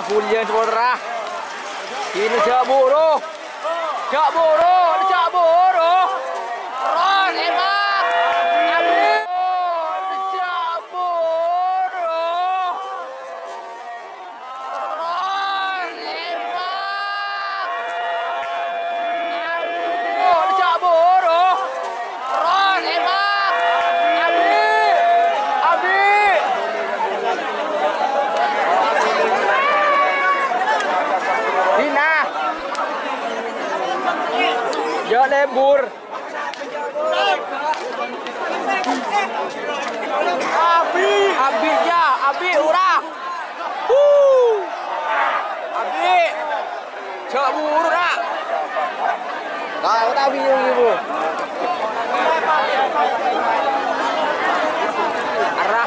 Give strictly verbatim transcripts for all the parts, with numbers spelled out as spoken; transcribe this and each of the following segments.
Molja, saudara. Ini jâ' buru. Jâ' buru, jâ' buru. Ron, Emma. Abi. Jâ' buru. Ron, Emma. Abi. Jâ' buru. Ron, Emma. Abi. Abi. Dina. Jâ' lembur. Abi. Abi, yâ, abi, ora. Hu. Abi. Jâ' buru, Ra'. Nah, utawi yung ibu. Arah.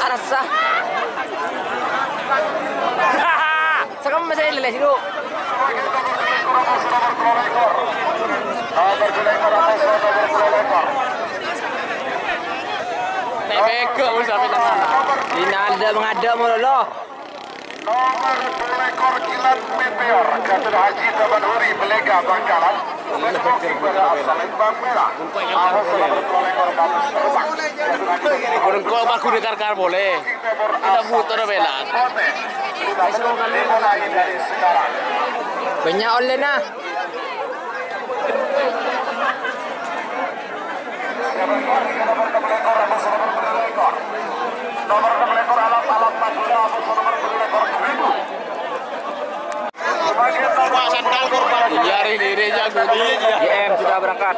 Arah sah. Sakam masih lele situ. Nek bego, wis sampe nang sana. Ini ada menghadap mulu, loh. Nomor dua lekor Kilat Meteor, Gatot Haji Taman Huri, Belega, Bangkalan. Nomor dua lekor Bagus Terbang. Engko' bagus dikar-kar boleh. Kita butuh bela. Dimulai dari sekarang. Banyak online, nah. Iya, hari ini, ini jago, iya, iya. G M sudah berangkat.